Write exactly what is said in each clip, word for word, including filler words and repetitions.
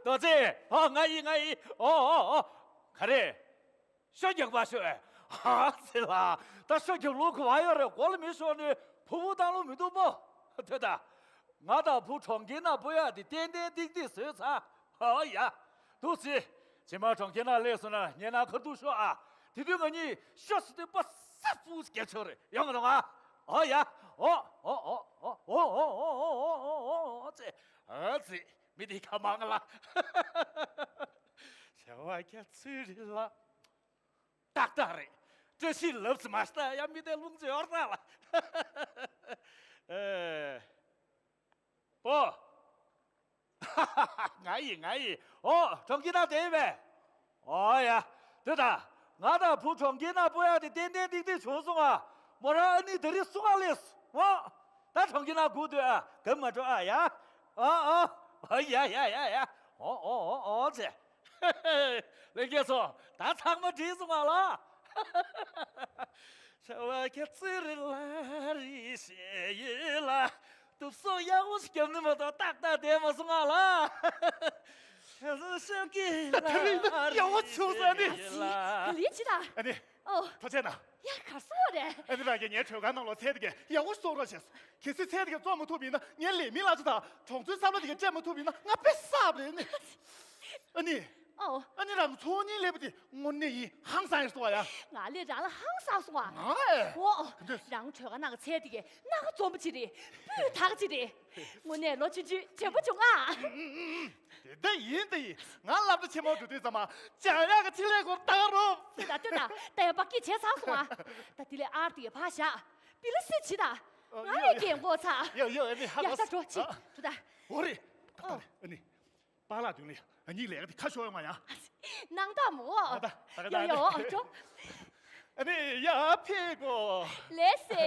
རྡོ་རྗེ། ཨོ་ང་ཡིན་ང་ཡིན། ཨོ་ཨོ་ཨོ། ག་རེ། ཤོ་རྒྱག་པ་ཤོ། ཨ་ཙི་ལ། ད་ཤོ་རྒྱག་ལུགས་ག་བ་ཡོད་རེད། གོ་ལ་མི་ཤོར་ནི་ཕུ་བོ་བཏང་ལུགས་མི་འདུག་པོ། དེ་ད། ང་དང་བུ་གྲོང་ཁྱེར་ན་སྤོ་ཡག་དེ་ཏན་ཏན་ཏིག་ཏིག་བཟོས་ཚར། ཨོ་ཡ། འདུག་སེ། ཕྱི་མ་གྲོང་ཁྱེར་ན་སླེབས་སོང་ན་ངའི་ནང་ཁ་ཐུག་ཤོག་ཨ། དེ་དུས་ང་གཉིས་ཤོ་སི་ཏི་པ་ས་ཕུ་རྒྱབ་ཆོག་རེད། ཡོང་མ་ཐོང་ཨ། ཨོ་ཡ། ཨོ། ཨོ་ཨོ་ཨོ་ཨོ་ཨོ་ཙེ། ཨ་ཙི། མི་དེ་ཁ་མང་ལ། བྱ་བ་རྒྱ་ཚུལ་རེད་ལ། ཏག་ཏག་རེད། བཀྲ་ཤིས་ལབ་ཙམ་མ་ཤི་ད་ཡ་མི་དེ་རླུང་ཅོར་ད་ལ། ཨེ། པོ། ང་ཡིན་ང་ཡིན། ཨོ་གྲོང་ཁྱེར་ན་བསྡད་ཡོད་པས། ཨོ་ཡ། དེ་ད། ང་དང་བུ་གྲོང་ཁྱེར་ན་སྤོ་ཡག་དེ་ཏན་ཏན་ཏིག་ཏིག་བྱུང་སོང་ཨ། མོ་རང་ཨ་ནི་ད་རེས་སུ་ག་སླེབས་སོང་ཨ། ད་གྲོང་ཁྱེར་ན་སྒུག་སྡོད་ཨ། ག་མ་འགྲོ་ཨ་ཡ། ཨ་ཨ། ཨ་ཡ་ཡ་ཡ་ཡ། ཨོ་ཨོ་ཨོ་ཨོ་ཙེ། ལྷན་རྒྱས་ཚོ་ད་ཚང་མ་བྲིས་སོང་ང་ལ། བྱ་བ་རྒྱ་ཚུལ་རེད་ལ་རེད་ཞེས་ཡོད་ལ། དུབ་སོ་ཡག་པོ་ཞིག་བརྒྱབ་ནི་མ་གཏོགས་ཏག་ཏག་བསྡད་མ་སོང་ང་ལ། བྱ་བ་ཤོག་གི་ལ་ད་རེས་ཡག་པོ་བྱུང་ས་ནི། ག་ལེ་ཅི་ད། ཨ་ནི། ཨོ། ཐུགས་རྗེ་གནང་། ཡ་ག་སོ་རེད། ཨ་ནི་རང་གིས་ངའི་གྲོས་ཁང་ནང་ལོགས་ཚལ་དེ་གས་ཡག་པོ་བཙོང་རོགས་བྱས་སོང་། གལ་སྲིད་ཚལ་དེ་གས་བཙོང་མ་ཐུབ་པ་ཡིན་ན་ངའི་ལས་མི་ལ་ཆ་དང་གྲོང་ཚོའི་བསམ་བློ་དེ་གས་སྤྲད་མ་ཐུབ་པ་ཡིན་ན་ང་དཔེ་བསགས་པ་རེད་ནི། ཨ་ནི། ཨོ། ཨ་ནི་རང་ཚོ་གཉིས་སླེབས་པ་དེ་དངོས་གནས་ཡིན་ཧང་སང་ཡིན་སོང་བ་ཡ། ང་ལས་རང་ལ་ཧང་སང་སོང་བ། ང་ཨེ། ཨོ། ག་འདྲས། རང་གྲོས་ཁང་ནང་གི་ཚལ་དེ་གས་སྣ་ཁ་འཛོམས་པ་ཅིག་རེད། སྤུས་དག་ཅིག་རེད། དངོས་གནས་ལོ་ཆུང་ཆུང་བྱོན་པོ་བྱུང་ང་། དེ་ད་ཡིན་ད་ཡིན། ང་སློབ་གྲྭ་ཆེན་མོ་འགྲོ་དུས་ཙམ་མ་སྦྱང་ཡག་གི་ཆེད་ལས་སྐོར་ལྟ་ག་རོགས། ལྟོས་དང་ལྟོས་དང་། ད་ཡ་པ་སྐད་ཆེ་ཚར་སོང་ཨ། ད་དེ་ལས་ཨར་དེ་ཡ་ཕ་བཞག་པི་ལ་སི་བྱི་ད། ང་ལས་རྒན་གོ་ཚ། ཡོ་ཡོ་ཨ་ནི་ཧ་གོ་ཡ་ད་འགྲོ་ཅི། ཨ། འགྲོ་ད། འོ་རེད། ད་ད་ཨ་ནི། པཱ་ལགས་མདུན་ལ་ཨ་ནི་ལས་ཀ་དེ་ཁ་ཤོར་ཡོང་ང་ཡ། སྣང་དག་མོ། ཨ་ད་ད་ད་ཡ་ཡ་འགྲོ། ཨ་ནི་ཡ་ཕེ་གོ། ལེ་སེ།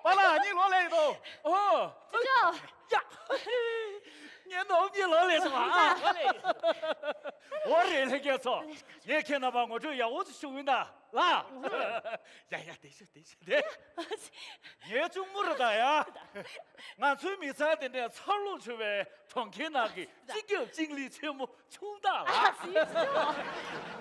པཱ་ལགས་ཨ་ནི་ལོ་ལེ་ཡིན་ཏོ། ཨོ། ཅོ་ཅོ། ཡ། ངའི་ནོར་གྱི་ལོ་ལེ་སོང་ཨ། ལོ་ལེ། འོ་རེད་ལྷན་རྒྱས་ཚོ། ངས་ཁྱེད་རྣམ་པ་ངོ་སྤྲོད་ཡག་པོ་ཞིག་ཞུ་གི་ཡིན་ད་ལ། ཡ་ཡ་དེ་ཤོད་དེ་ཤོད་དེ། ངའི་གཅུང་མོ་རེད་ད་ཡ། ང་ཚོའི་མི་ཚང་དེ་འདྲའི་འཚར་ལོངས་ཆེ་བའི་གྲོང་ཁྱེར་ནང་གི་སྤྱི་ཁྱབ་ཅིང་ལི་ཆེན་མོ་ཆུང་བདག་ལགས། ཨ་ཙི་ཙི།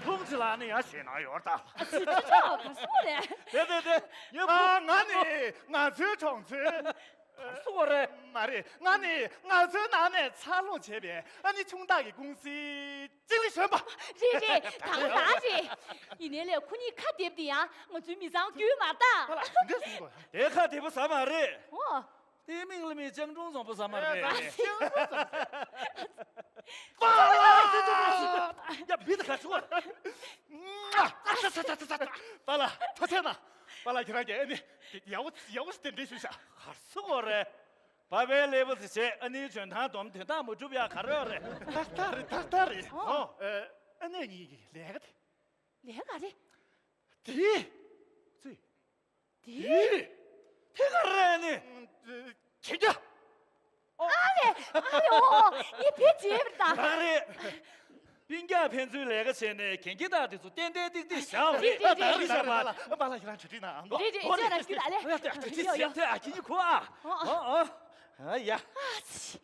ཐུང་ཅི་ལགས་ནི་ཡ་ཞེད་སྣང་ཡོད་ད། ཨ་ཙི་ཙི་ཙི་ག་སོང་རེད། དེ་དེ་དེ་ངའི་བུ། ཨ་ང་ནི་ང་ཚོའི་གྲོང་ཚོའི། ག་སོང་རེད། མ་རེད། ང་ནི་ང་ཚོའི་ནང་ནས་འཚར་ལོངས་བྱས་པའི་ཨ་ནི་ཆུང་བདག་གི་ཀུང་སིའི་ཅིང་ལི་གཞོན་པ། རེད་རེད། ད་ང་ད་རེད། ཡིན་ནའི་ལས་ཁོ་གཉིས་ཁ་བསྡེབས་དེ་ཡང་ང་ཚོའི་མི་ཚང་བརྒྱུད་མ་ད། ཨ་ལ་འདི་འདྲ་གསུང་དགོས། དེ་ཁ་བདེ་པོ་ཟ་མ་རེད། ཨོ། དེ་མིང་ལ་མི་སྤྱང་གྲུང་བཟང་པོ་ཟ་མ་རེད། ཨ་སྤྱང་གྲུང་བཟང་པོ་ཟ་མ་རེད། པཱ་ལགས། ཡ་བི་ད་ག་ཚོད། པཱ་ལགས་ཐུགས་རྗེ་གནང་། པཱ་ལགས་ཁྱེད་རང་གིས་ཨ་ནི་ཡག་པོ་ཡག་པོ་ཞིག་གདན་འདྲེན་ཞུས་ཤག་ག་རེ་ཟེར་དགོས་རེད། པ་ཕའི་ཀླད་པ་དེ་བྱས་ཨ་ནིའི་འཇོན་ཐང་སྡོམ་དོན་དག་མ་འགྲུབ་ཡག་ག་རེ་ཡོད་རེད། ཏག་ཏག་རེད་ཏག་ཏག་རེད། ཨོ། ཨོ། ཨ་ནི་གཉིས་ཀྱི་ལས་ཀ་དེ། ལས་ཀ་རེད། དེ། ཙི། དེ། དེ་ག་རེ་ནི། ཁྱེད་ཀྱ། ཨ་ལེ། ཨ་ལེ་ཨོ་ཨོ། ངས་བེད་སྤྱད་པ་ད། ག་རེ། སྤུན་ཀྱག་ཕན་ཚུན་ལས་ཀ་བྱས་ནས་གན་རྒྱ་དག་དེ་ཚོ་ཏན་ཏན་ཏིག་ཏིག་བཞག་རེད། རེད་རེད་རེད། ཨ་ལ་ཨ་ལ་ཨ་ལ་ཁྱེད་རང་གྲ་སྒྲིག་གནང་ཨ། རེད་རེད། ཨོ་ཅོ་ར་རྒྱུ་ད་ལེ། ཨ་ལ་གྲ་སྒྲིག་བྱས་ཏེ་ཨ་ཁྱེད་ཀྱི་ཁུ་ཨ། ཨོ་ཨོ། ཨ་ཡ། ཨ་ཙི།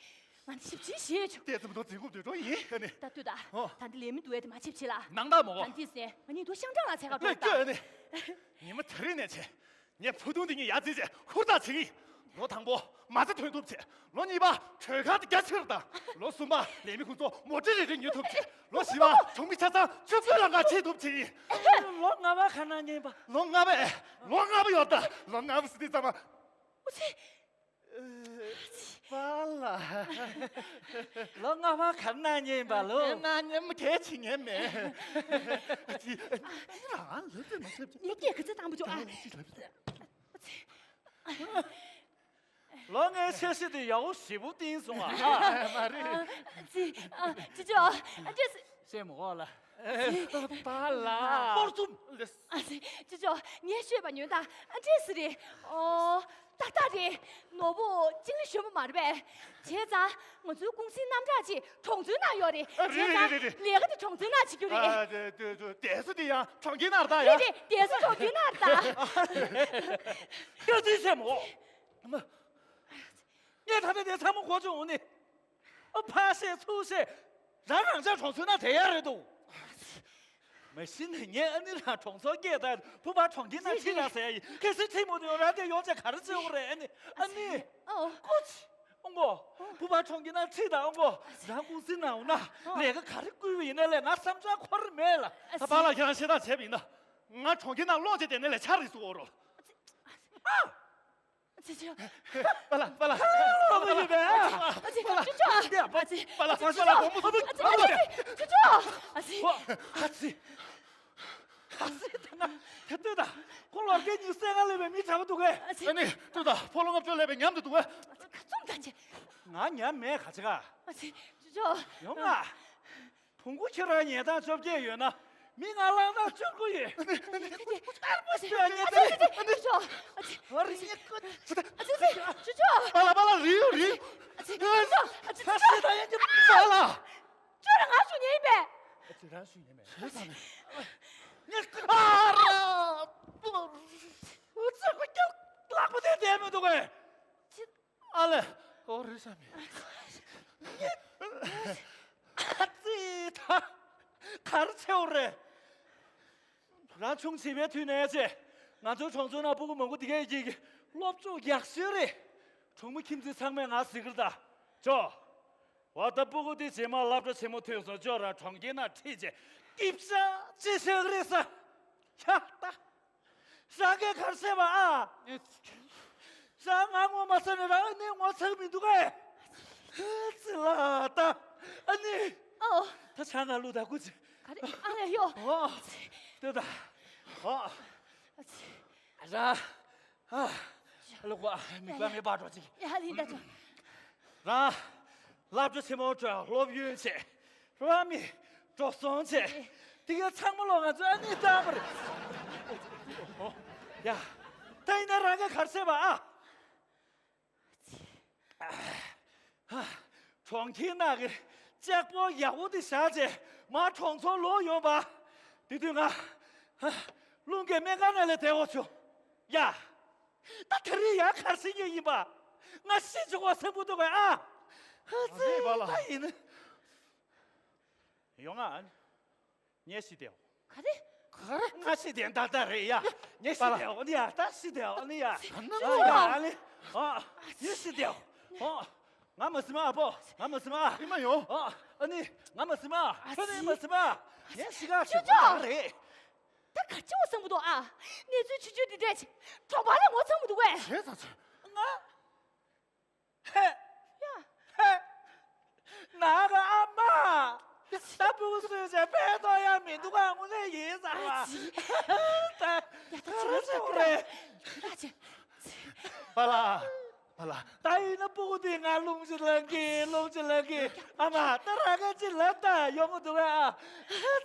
ང་ནི་ཞིབ་ཕྱི་ཞེས་བྱུང་། དེ་ཙམ་དུ་འཛིན་ཁུག་དུས་འགྲོ་ཡིན་ཨ་ནི། ད་ལྟོས་ད། ཨོ། ད་འདི་ལས་མི་འདུག་ཨེ་དེ་མ་ཆེབ་ཆེ་ལ། ནང་ད་མོ། ད་འདི་ཟེ་ང་གཉིས་དུ་ཤང་ཀྲང་ལ་ཚད་ཁ་ལས་འགྲོ་ཀྱོ་ད། ཨ་ནི། ཉི་མ་ད་རིང་ནས་བྱས། ངས་བུ་ཐུང་འདི་གཉིས་ཡར་འཛིན་བྱས་ཧུར་ཐག་བྱེད་ཀྱི་ཡིན། ལོ་དང་པོ་མ་རྩ་ཐོན་ཐུབ་བྱས། ལོ་གཉིས་པ་གྲོས་ཁ་དེ་རྒྱ་ཆེར་དང་། ལོ་གསུམ་པ་ལས་མི་ཁོང་ཚོ་མོ་ཊ་རེ་རེ་ཉོ་ཐུབ་བྱས། ལོ་བཞི་པ་གྲོང་མི་ཆ་ཚང་ཆུ་ཚོད་ལ་འགའ་ཆེ་ཐུབ་བྱེད་ཀྱི་ཡིན། ལོ་ལྔ་པ་ག་ན་ཉན་པ། ལོ་ལྔ་པ་ཨེ། ལོ་ལྔ་པ་ཡོད་ད། ལོ་ལྔ་པ་ཟེར་དུས་ཙམ་པ། ཨུ་ཚེ། པཱ་ལགས། ལོ་ལྔ་པ་ག་ན་ཉན་པ་ལོ། ན་ཉན་མ་གལ་ཆེ་ངས་མེད། ཨ་ཙི། ཨ་ལ་ལ་ལ་མ་ཚབ་ཅིག་ངས་སྐད་ག་ཚོད་བཏང་པ་བྱུང་ཨ། ལོ་ལྔའི་འཆར་གཞི་དེ་ཡག་པོ་ཞེ་པོ་བཏིང་སོང་ཨ། མ་རེད། ཨ་ཙི། ཨ་ཅི་ཅོ། ཨ་ཅི། སེམས་འོག་ལ། པཱ་ལགས། སྤོར་ཐུབ། ཨ་ཙི། ཅི་ཅོ། ངས་ཤོད་པ་ཉོན་དང་ཨ་འདྲས་སི་རེད། ཨོ། ཏག་ཏག་རེད། ནོར་བུ་ཅིང་ལི་གཞོན་པ་མ་རེད་པས། བྱས་ཙང་ང་ཚོའི་ཀུང་སིའི་རྣམ་གྲངས་ཅིག་གྲོང་ཚོའི་ནང་ཡོད་རེད། ཨ་རེད་བྱས་ཙང་རེད་རེད་རེད། ལས་ཀ་དེ་གྲོང་ཚོའི་ནང་བྱེད་རྒྱུ་རེད། ཨ་དེ་དེ་དེ་དེ་སུ་དེ་ཡང་གྲོང་ཁྱེར་ནང་རེད་ད་ཡ། རེད་རེད། དེ་སུ་གྲོང་ཁྱེར་ནང་རེད་ད། ཀྱོ་ཙི་སེ་མོ། ངས་ད་ལྟ་དེ་ཚང་མ་གོ་བྱུང་ནི། ཨ་ཕ་ཤེས་ཚུར་ཤེས། རང་རང་ཅག་གྲོང་ཚོའི་ནང་བསྡད་ཡ་རེད་འདུག་མ་གཞི་ནས་ངས་ཨ་ནི་རང་གྲོང་ཚོར་སྐད་བཏང་། བུ་ཕར་གྲོང་ཁྱེར་ནང་ཁྲིད་དང་ཟེར་ཡ་ཡིན། གལ་སྲིད་ཁྲིད་མ་ཐུབ་ཡོང་རང་དེ་ཡོང་བྱས་ག་རེ་བྱེད་དགོས་རེད། ཨ་ནི་ཨ་ནི། ཨོ། ཀོ་ཆི། ཨོ་མགོ། བུ་ཕར་གྲོང་ཁྱེར་ནང་ཁྲིད་དང་། ཨོ་མགོ། རང་ཀུང་སི་ནང་འོ་ན་ལས་ཀ་ག་རེ་བསྐུལ་བ་ཡིན་ན་ལས། ང་བསམ་འཆར་འཁོར་མེད་ལ། ཨ་ཕ་ལགས། ཁྱེད་རང་བཤད་སྟངས་བྱས་པ་ཡིན་ན། ང་གྲོང་ཁྱེར་ནང་ལོག་བྱས་བསྡད་ནའི་ལས་ཆ་རེ་ཟུག་འོ་རོ། ཨ། ཅི་ཅི། པཱ་ལགས། པཱ་ལགས། ལོག་གི་ཡོད་པས། ཨ་ཅི། ཅོ་ཅོ། ཨ་ཅི། པཱ་ལགས། པཱ་ལགས། དགོང་མོ་ཨ་ཅི། ཅོ་ཅོ། ཨ་ཅི། ཨ་ཅི། ཨ་ཅི། ཨ་ཅི། ད་ང་དེ་ལྟོས་དང་། ཁོ་ལོ་བརྒྱ་ཉི་ཤུ་རྩ་ལྔ་སླེབས་པའི་མི་དྲག་པོ་འདུག་གས། ཨ་ཅི། ཨ་ནི་ལྟོས་དང་། ཕོ་ལོ་ལྔ་བཅུ་སླེབས་པའི་ཉམས་དེ་འདུག་གས། ཨ་ཅི། ཁ་བཙུམ་དང་བྱས། ང་ཉམས་མེད་ག་ཅི་ག་ཨ་ཅི། ཅོ་ཅོ། ཡོང་ང་། བོང་གུ་ཁྱེད་རང་ཉལ་ཐང་བཅོ་བརྒྱད་ཡོད་ན། མི་ང་བླངས་ཐང་བཅུ་དགུ་ཡོད། ཨ་ཅི། ཅོ་ཅོ། ཨ་ཅི། ཅོ་ཅོ། ཨ་ཅི། ཅོ་ཅོ། པཱ་ལགས། པཱ་ལགས། རེད་ཡོད་རེད། ཨ་ཅི། ཅོ་ཅོ། ཨ་ཅི། ད་ཡིན་གྱི་པཱ་ལགས། ཅོ་རང་ང་ཞུ་ཉན་ཡིན་པས། ཨ་ཅི། རང་ཞུ་ཉན་མེད། ཨ་ཅི། ཨ་ར། ཨུ་ཚུགས་ཀྱི་ལག་པ་དེ་བསྡད་མི་འདུག་གས། ཅི། ཨ་ལས། ཨོ་རེད་ས་མེད། ཨ་ཙི་ད། ག་རེ་བྱེད་འོ་རེད། རང་ཆུང་བྱིས་པའི་དུས་ནས་བྱས། ང་ཚོའི་གྲོང་ཚོའི་ནང་སྤུ་གུ་མང་པོ་དེ་གས་ཀྱི་སློབ་སྦྱོང་ཡག་ཤོས་རེད། གྲོང་མི་ཁྱིམ་མཚེས་ཚང་མས་ང་ཟེར་གི་རེད་ད། ཅོ། འོ་ད་སྤུ་གུ་དེ་རྗེས་མ་སློབ་གྲྭ་ཆེན་མོ་ཐོན་སོང་། ཅོ་རང་གྲོང་ཁྱེར་ནང་ཁྲིད་བྱས་སྐྱིད་པོ་ཅིག་བྱེད་ཀྱི་རེད་ས། ཡ་ད། རང་གིས་ག་རེ་བྱས་པ་ཨ། རང་ང་ངོ་མ་ཚ་ནས་རང་ཨ་ནེ་ངོ་ཚ་གི་མི་འདུག་གས། ཙི་ལ་ད། ཨ་ནེ། ཨོ། ད་ཆང་ག་ལུ་ད་ཀུ་ཅི། ག་རེ་ཨ་ཡ་ཡོ། ཨོ། ལྟོས་དང་། ཨོ། ཨ་ཙི། ར། ཨ། ལོག་པ་མི་པ་མི་པ་འགྲོ་ཅིག་ཡ་ལིན་ད་ཅོ། རང་། སློབ་གྲྭ་ཆེན་མོ་འགྲོ་སློབ་ཡོན་བྱས། རང་མི་འགྲོ་སོང་བྱས། དེ་ག་ཚང་མ་ལོ་ང་ཚོ་ཨ་ནེ་བཏང་བ་རེད། ཡ། ད་ཡིན་ན་རང་གིས་ག་རེ་བྱས་པ་ཨ། གྲོང་ཁྱེར་ནང་གི་ལྕགས་པོ་ཡག་པོ་དེ་བཞག་བྱས་མར་གྲོང་ཚོར་ལོག་ཡོང་པ། དེ་དུས་ང་རླུང་གི་སྨན་ཁང་ནང་ལ་བསྡད་འོ་བྱུང་། ཡ། ད་དེ་རིང་ཡང་གར་ཤི་ཉེན་ཡིན་པ། ང་ཤི་བཅུག་པ་སེམས་པོ་འདུག་གས་ཨ། ཨ་ཙི། ཨ་ནི་པཱ་ལགས། ད་ཡིན། ཡོང་ང་། ངས་ཤི་བསྡད་འོ། ག་རེ། ག་རེ། ང་ཤི་བསྡད་ད་ལྟ་རེད་ཡ། ངས་ཤི་བསྡད་འོ་ནི་ཡ། ད་ཤི་བསྡད་འོ་ནི་ཡ། ཨ་ནི། ཨ། ངས་ཤི་བསྡད་འོ། ང་མ་སི་མ་ཨ་པོ། ང་མ་སི་མ་ཨ། ཨི་མ་ཡོང་། ཨ་ནི། ང་མ་སི་མ་ཨ། ཁྱོད་ནི་མ་སི་མ་ཨ། ངས་ཤི་ག་ཅོ་ཅོ། ཅོ་ཅོ་རེད། ད་ག་ཅི་འོ་བསམ་གི་འདུག་ཨ། གནས་ཚུལ་ཆུང་ཆུང་འདི་འདྲས་ཅིག་གྲོང་པ་ལ་ངོ་ཚ་མི་འདུག་གས། བྱས་ཙང་ཚོད། ང་། ཧེ། ཡ། ཧེ། ནང་གི་ཨ་མ། ད་སྤུ་གུ་གསོས་བྱས་ཕན་ཐོགས་ཡ་མི་འདུག་ག་དངོས་གནས་ཡིན་ཙང་བ། ཨ་ཙི། ད་ཡ་ད་ག་རེ་བྱེད་དགོས་རེད། ཡ་ཅེ། པཱ་ལགས། པཱ་ལགས། ད་ཡིན་ན་སྤུ་གུ་དེ་ང་རླུང་ཅིག་ལངས་གི་རླུང་ཅིག་ལངས་གི་ཨ་མ། ད་རང་ག་ཅིག་ལབ་ད་ཡོང་གི་འདུག་ག་ཨ་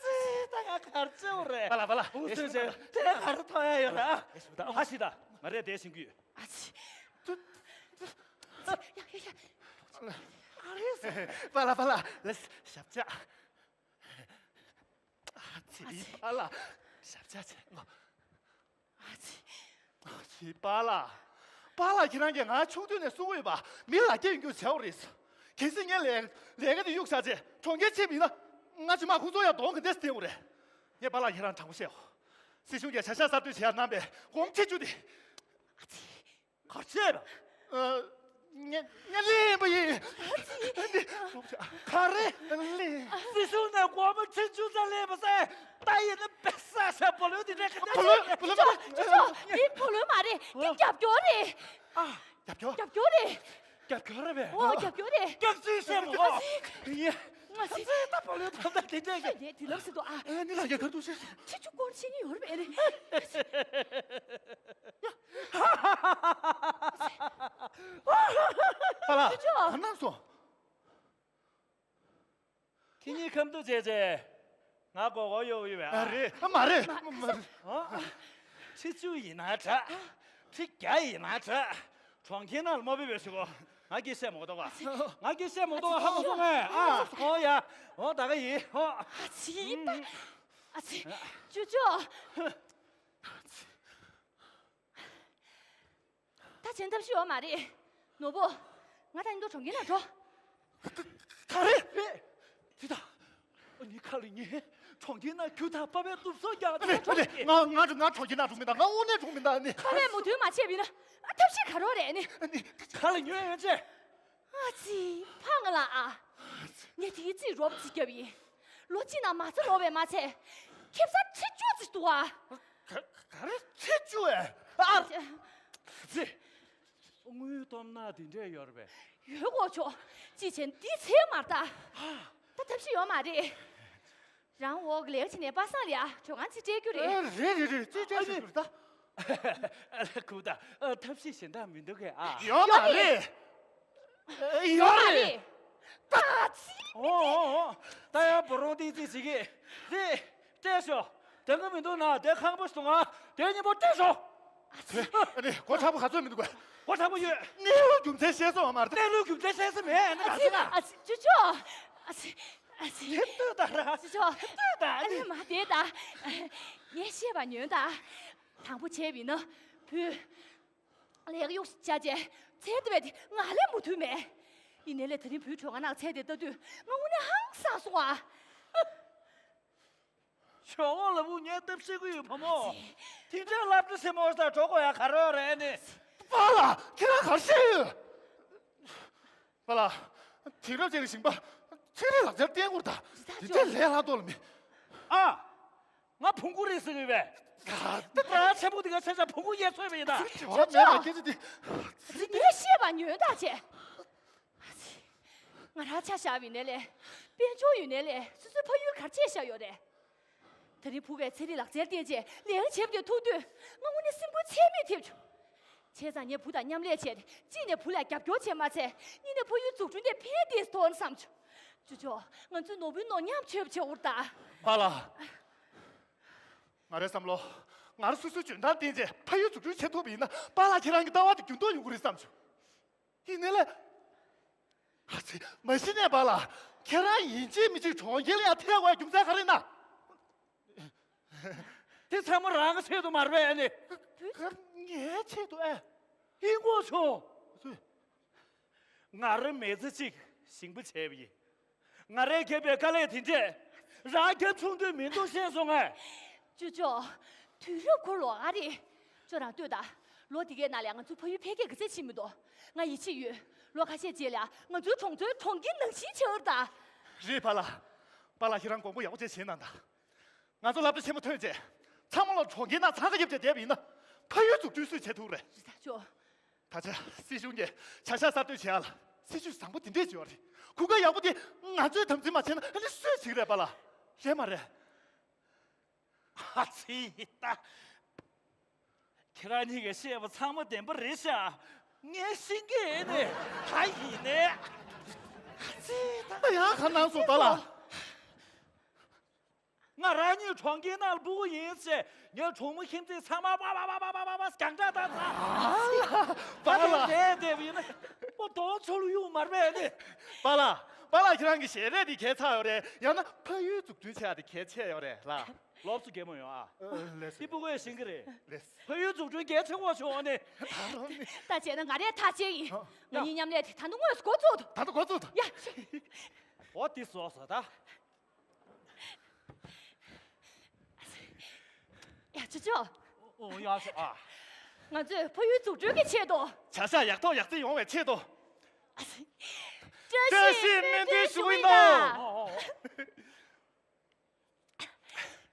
ཙི། ད་ང་ག་རེ་བྱེད་དགོས་རེད། པཱ་ལགས། པཱ་ལགས། སྤུ་གུ་གསོས་བྱས་ཕན་ག་རེ་ཐོགས་ཡ་ཡོད་རེད་ཨ། ཨ་ཤི་ད། ང་རེ་བསྡད་ཤེས་ཀྱི་ཡོད། ཨ་ཙི། ཡ་ཡ་ཡ། ཨ་རེད། པཱ་ལགས། པཱ་ལགས། ལགས་ཞབས་བཅགས། ཨ་ཙི། པཱ་ལགས། ཞབས་བཅགས་བྱས་ངོ་། ཨ་ཙི། ཨ་ཙི། པཱ་ལགས། པཱ་ལགས་ཁྱེད་རང་གིས་ང་ཆུང་དུས་ནས་གསུང་གི་ཡོད་པ། མི་ལ་རྒྱ་ཡོད་རྒྱུ་བྱའོ་རེད། གལ་སྲིད་ངས་ལས་ལས་ཀ་དེ་གཡུག་བཞག་རྗེས་གྲོང་ཁྱེར་ཕྱིན་པ་ཡིན་ན། ང་ཕྱི་མ་ཁོང་ཚོ་ཡང་གདོང་ག་འདྲས་སེ་བསྟན་དགོས་རེད། ངས་པཱ་ལགས་ཁྱེད་རང་དྲང་པོ་བཤད་འོ། སྲིད་གཞུང་གིས་བྱ་གཞག་གསར་གཏོད་བྱེད་ཡ་གནང་པའི་གོང་ཁྲིད་རྒྱུ་དེ། ཨ་ཙི། ག་རེ་བྱས་པ། ཨ། ངས་ངས་ལེན་པ་ཡིན། ག་རེ། ལེན། སྲིད་གཞུང་ནས་སྒོར་མོ་ཁྲི་བཅུ་ཙམ་ལེན་པ་ཟེར། ད་ཡིན་ན་པེ་ས་ཤ་བུ་ལོན་དེ་འདྲ་ག་འདྲ་བུ་ལོན། བུ་ལོན། ཅོ་ཅོ་ཅོ་ཅོ། འདི་བུ་ལོན་མ་རེད། འདི་རྒྱབ་སྐྱོར་རེད། ཨ། རྒྱབ་སྐྱོར། རྒྱབ་སྐྱོར་རེད། རྒྱབ་སྐྱོར་རེད་པས། ཨོ། རྒྱབ་སྐྱོར་རེད། སྐྱག་རྫུན་བཤད་མ་གོ། ཡེ། ང་ཚོས་ད་བུ་ལོན་ད་ལྟ་དེ་འདྲས་ཀྱི། ཁྱོད་ནས་དུས་ལབ་ཟེར་འདུག་ཨ། ཨ་ནི་ལ་རྒྱ་གར་དུ་བཤད་སོང་། ཁྱེད་ཚོ་སྐོར་ཆེ་ཉིན་ཡོད་རེད་པས་ཨ་ནི། པཱ་ལགས། ཅོ་ཅོ། ག་གནང་སོང་། ཁྱེད་གཉིས་ཁམས་གཏུགས་བྱས་རྗེས་ང་མགོ་སྐོར་གཡོག་ཡོད་པས་ཨ། ཨ་རེད། ཨ་མ་རེད། མ་མ་རེད། ཨ། ཁྲི་བཅུ་ཡིན་ན་འདྲ། ཁྲི་བརྒྱ་ཡིན་ན་འདྲ། གྲོང་ཁྱེར་ནང་ལ་མ་ཕེབས་པའི་ཞུ་གོ། ང་སྐད་བཤད་མ་གཏོགས་པ། ང་སྐད་བཤད་མ་གཏོགས་པ་ཧ་གོ་སོང་ངས་ཨ། ཨོ་ཡ། ཨོ་ད་ག་ཡིན་ཨོ། ཨ་ཙི་ད། ཨ་ཙི། ཅོ་ཅོ། ད་བྱེད་ཐབས་ཤིག་ཡོད་མ་རེད། ནོར་བུ། ང་དང་མཉམ་དུ་གྲོང་ཁྱེར་ནང་འགྲོ། ལ་ཉན། གྲོང་ཁྱེར་ནང་ཁྱོད་དང་པ་ཕའི་ཐུབ་སོ་རྒྱག་ཨ་ནི་ཨ་ནི་ང་ང་ང་གྲོང་ཁྱེར་ནང་འགྲོ་མི་འདུག་ང་དངོས་གནས་འགྲོ་མི་འདུག་ཨ་ནི། པ་ཕས་མོས་མཐུན་མ་བྱས་པ་ཡིན་ན་ཨ་ཐབས་ཤེས་ག་རེ་རེད་ཨ་ནི། ཨ་ནི། ག་ལ་ཉོན་ཡོང་ཅེ། ཨ་ཙི། ཕ་ང་ལ་ཨ། ངས་དེའི་རྩིས་རོབ་ཙི་བརྒྱབ་ཡིན། ལོ་གཅིག་ནང་མ་རྩ་ལོག་པས་མ་ཚད། ཁེ་བཟང་ཁྲི་བཅུ་ཙི་འདུག་ཨ། ག་ག་རེ་ཁྲི་བཅུ་ཨེ། ཨ་ཙི། དངུལ་སྟོབས་ན་དེ་འདྲས་ཡོད་རེད་པས། ཡོད་གོ་ཆོག་ཅི་བྱས་འདི་ཚེ་མ་ལྟ། ད་ཐབས་ཤེས་ཡོད་མ་རེད། རང་འོག་ལས་ཀ་བྱེད་ནས་པ་སངས་ལ་ཡ་གྲོས་ཁང་ཅིག་སྤྲད་རྒྱུ་རེད། ཨ་རེད་རེད་རེད་རྩིས་སྤྲད་ཞུ་རྒྱུ་རེད་ད། ཨ་ལ་ཁུ་ད་ཨ་ཐབས་ཤེས་གཞན་དག་མི་འདུག་གས་ཨ། ཡོད་མ་ཡོད་རེད། ཨ་ཡོད་ཡོད་མ་རེད། རེད། ད་ཅི། ཨོ་ཨོ་ཨོ། ད་ཡང་བུ་རོང་ཏི་ཙི་ཅིག་གིས་དེ་སྤྲད་ཤོག་དེ་ག་མི་འདུག་ན་དེ་ཁང་པ་སོང་ང་དེ་གཉིས་པོ་སྤྲད་ཤོག་ཨ་ནི་སྒོ་ཁྲ་པོ་ག་ཚོད་མི་འདུག་གས། སྒོ་ཁྲ་པོ་ཡོད། གནས་ལུགས་རྒྱུ་མཚན་ཤེས་སོང་བ་མ་རེད། གནས་ལུགས་རྒྱུ་མཚན་ཤེས་སོང་མེད་ཨ་ནི་ཨ་ག་ཚོད་ན། ཨ་ཅོ་ཅོ། ཨ་ཅི། ཨ་ཅི། དེ་ལྟོས་ད་ར། ཅོ་ཅོ། དེ་ལྟོས་ད་ཨ་ནི། ཨ་ནི་མ་དེ་ད། ངས་བཤད་པ་ཉོན་ད། དང་པོ་བྱས་པ་ཡིན་ན་བུ། ལས་ཀ་གཡོག་བྱ་བྱས་ཚེ་འདི་བས་དེ་ང་ལས་མོ་མཐུན་མེད། ཡིན་ནའི་ལས་དེ་རིང་བུའི་གྲོས་ཁང་ནང་ཚེ་དེ་ལྟ་དུས་ང་དངོས་གནས་ཧང་སངས་སོང་ཨ། ཞོག་འོང་ལ་བུ་ངས་སྟབས་ཤེས་ཀྱི་ཡོད་བུ་མོ། དེ་འདྲའི་སློབ་གྲྭ་ཆེན་མོ་ས་འགྲོ་དགོས་ཡ་ག་རེ་ཡོད་རེད་ནི། པཱ་ལགས་ཁྱེད་རང་ག་རེ་བཤད་ཡོད། པཱ་ལགས། དེང་རབས་ཅན་གྱི་ཞིང་པ་ཚན་རིག་ལག་ཆར་བརྟེན་དགོས་ད། དེ་འདྲའི་ལས་སླ་མདོག་ལ་མི། ཨ། ང་བོང་གུ་རེད་ཟེར་གི་ཡོད་པས། ད་ཆེན་པོ་དེ་ག་ཆ་ཆ་བོང་གུ་ཡས་ཚོད་པ་ཡིན་ད། དེ་བྱ་བ་མེད་པ་སྐད་ཆ་དེ། ངས་བཤད་པ་ཉོན་ད་བྱས། ང་རང་ཆ་བཞག་པ་ཡིན་ནའི་ལས། དཔལ་འབྱོར་ཡོད་ནའི་ལས་སོ་སོའི་ཕ་ཡུལ་ག་རེ་བྱས་བཞག་ཡོད་རེད། ད་རིང་བུ་བས་ཚན་རིག་ལག་རྩལ་བསྟན་རྗེས་ལས་ཀ་བྱེད་པ་དེ་ཐུག་དུས་ང་དངོས་གནས་སེམས་འགུལ་ཚད་མེད་ཐེབས་བྱུང་། བྱས་ཙང་ངས་བུ་དང་མཉམ་ལས་བྱས་ཏེ་གཅིག་ནས་བུ་ལ་རྒྱབ་སྐྱོར་བྱས་མ་ཚད་གཉིས་ནས་ཕ་ཡུལ་འཛུགས་སྐྲུན་དེ་ཕན་བདེ་ཐོག་ནས་བསམ་བྱུང་། ཅོ་ཅོ། ང་ཚོས་ནོར་བུའི་ནོར་ཉམས་བཅོས་པ་བྱེད་འུར་ད། པཱ་ལགས། ང་རའི་བསམ་བློ། ང་རང་སོ་སོའི་འཇོན་ཐང་བསྟན་རྗེས་ཕ་ཡུལ་འཛུགས་སྐྲུན་བྱེད་ཐུབ་པ་ཡིན་ན་པཱ་ལགས་ཁྱེད་རང་གི་ལྟ་བ་དེ་འགྱུར་ལྡོག་ཡོང་གི་རེད་བསམ་བྱུང་། ཡིན་ནའི་ལས། ཨ་ཙི། མ་གཞི་ནས་པཱ་ལགས། ཁྱེད་རང་ཡིན་གཅིག་མིན་གཅིག་གྲོང་ཁྱེར་ལ་ཡང་ཐད་དགོས་རྒྱུ་མཚན་ག་རེ་ཡིན་ན། དེ་ཚང་མ་རང་གི་ཆེད་དུ་མ་རེད་པས་ཨ་ནི། ངའི་ཆེད་དུ་ཨེ། ཡིན་དགོས་བྱུང་། ང་རང་མི་ཚེ་གཅིག་ཞིང་པ་བྱས་པ་ཡིན། ང་རས་བརྒྱབ་པའི་དཀའ་ལས་དེ་འདྲས་རང་རྒྱབ་ཆུང་དུས་མི་འདུག་ཤེས་སོང་ངས། ཅོ་ཅོ། དུས་རབས་འཁོར་ལོ་ཨ་རེད། ཅོ་རང་ལྟོས་དང་། ལོ་འདི་གའི་ནང་ལ་ང་ཚོའི་ཕ་ཡུལ་འཕེལ་རྒྱས་ག་ཚད་ཕྱིན་མི་འདུག་ང་ཡིད་ཆེས་ཡོད། ལོ་ཁ་ཤས་རྗེས་ལ་ང་ཚོའི་གྲོང་ཚོའི་གྲོང་ཁྱེར་ནང་བཞིན་ཆགས་འུར་ད། རེད་པཱ་ལགས། པཱ་ལགས་ཁྱེད་རང་དགོངས་པ་ཡག་པོ་བྱས་བྱས་གནང་དང་། ང་ཚོ་སློབ་གྲྭ་ཆེན་མོ་ཐོན་རྗེས། ཚང་མ་ལ་གྲོང་ཁྱེར་ནང་འཚང་ཁ་རྒྱབ་བྱས་བསྡད་པ་ཡིན་ན། ཕ་ཡུལ་འཛུགས་སྐྲུན་སུས་བྱེད་ཐུབ་རེད། རེད་ད་ཅོ། ད་ཆ་སྲིད་གཞུང་གིས་བྱ་གཞག་གསར་གཏོད་བྱེད་ཡ་ལ་སྲིད་ཇུས་བཟང་པོ་དེ་འདྲས་བྱེད་ཡོད་རེད། གོ་སྐབས་ཡག་པོ་དེ་ང་ཚོས་དམ་འཛིན་མ་བྱས་ན་ཨ་ནི་སུས་བྱེད་རེད་པཱ་ལགས། རེད་མ་རེད། ཨ་ཙི་ད། ཁྱེད་རང་གཉིས་ཀྱིས་བཤད་པ་ཚང་མ་བདེན་པ་རེད་ཤག་ངས་ཤེས་ཀྱི་ཡིན་ནི། ད་ཡིན་ནི། ཨ་ཙི་ད། ད་ཡང་ག་གནང་སོང་པཱ་ལགས། ང་རང་ཉིད་གྲོང་ཁྱེར་ནང་ལ་སྤུ་གུ་ཡིན་ཟེར། ངའི་གྲོགས་མོ་ཁྱིམ་མཚེས་ཚང་མ་པ་པ་པ་པ་རྒྱང་གྲགས་བཏང་ཚར། པཱ་ལགས། ད་དེ་བསྡད་པ་ཡིན་ན་པོ་དོང་ཆོ་ལུ་གཡུག་མར་པས་ནི། པཱ་ལགས། པཱ་ལགས་ཁྱེད་རང་གི་ཞལ་རས་འདི་གས་ཚར་ཡོད་རེད། ཡང་ན་ཕ་ཡུལ་འཛུགས་སྐྲུན་བྱེད་ཡ་དེ་གལ་ཆེ་ཡོད་རེད་ལགས། ལོབས་སུ་གད་མོ་ཡོང་ཨ། ལེས། འདི་སྤུ་གུས་ཤེས་ཀྱི་རེད། ལེས། ཕ་ཡུལ་འཛུགས་སྐྲུན་གལ་ཆེ་བོ་བྱུང་ནི། ད་བྱས་ན་ང་རས་ཐག་བཅད་ཡིན། ང་གཉིས་མཉམ་ལས་དེ་ད་དུང་དངོས་སུ་འགོ་བཙུགས་འདུག་ད་ལྟ་འགོ་བཙུགས་འདུག་ཡ། འོ་དེ་བཟོ་བཟོ་ད། ཡ་ཅོ་ཅོ། ཨོ་ཡ་ཤོ་ཨ། ང་ཚོས་ཕ་ཡུལ་འཛུགས་སྐྲུན་གྱི་ཆེད་དུ། བྱ་གཞག་ཡག་ཐོག་ཡག་བརྩེགས་ཡོང་བའི་ཆེད་དུ། བཀྲ་ཤིས་སྨོན་འདུན་ཞུ་གི་ཡིན་ད། ཨོ་ཨོ་ཨོ།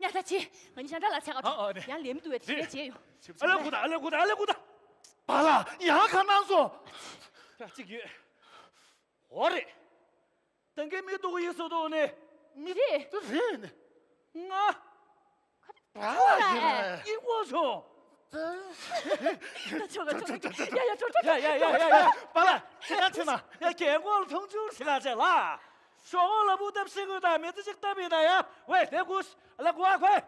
ཉ་ད་ཅི། ང་གཉིས་ཤང་ཁྲ་ལ་ཆ་ག་ཨ་ཨ་ནི། ཡང་ལས་མི་འདུག་བས་དེ་རེད། རྗེས་ཡོང་། ཨ་ལེ་གུ་ད་ཨ་ལེ་གུ་ད་ཨ་ལེ་གུ་ད། པཱ་ལགས་ཡང་ག་གནང་སོང་། ད་ཅིག་ཡོད། འོ་རེད། ཏན་ཀའི་མི་འདུག་ཡིན་སུ་འདུག་ནི། མི་རེད། དེ་རེད་ནི། ང་། ཨ་ཡིན་ནི་ངོ་ཆོ། ད་ཆོ་ག་ཆོ་ག་ཡ་ཡ་ཆོ་ཆོ་ཡ་ཡ་ཡ་ཡ་ཡ། པཱ་ལགས་ཁྱེད་རང་ཕྱིན་ན། ཡ་རྒན་གོག་ལ་མཐོང་ཆུང་ཞིག་ག་བྱས་ལ། ཞོག་འོ་ལ་བུ་སྟབས་ཤེས་དགོས་དང་མི་ཚེ་གཅིག་སྟབས་ཡིན་ན་ཡ། ཝེ་དེ་གུ་ལ་གུ་ཨ་ཁོས།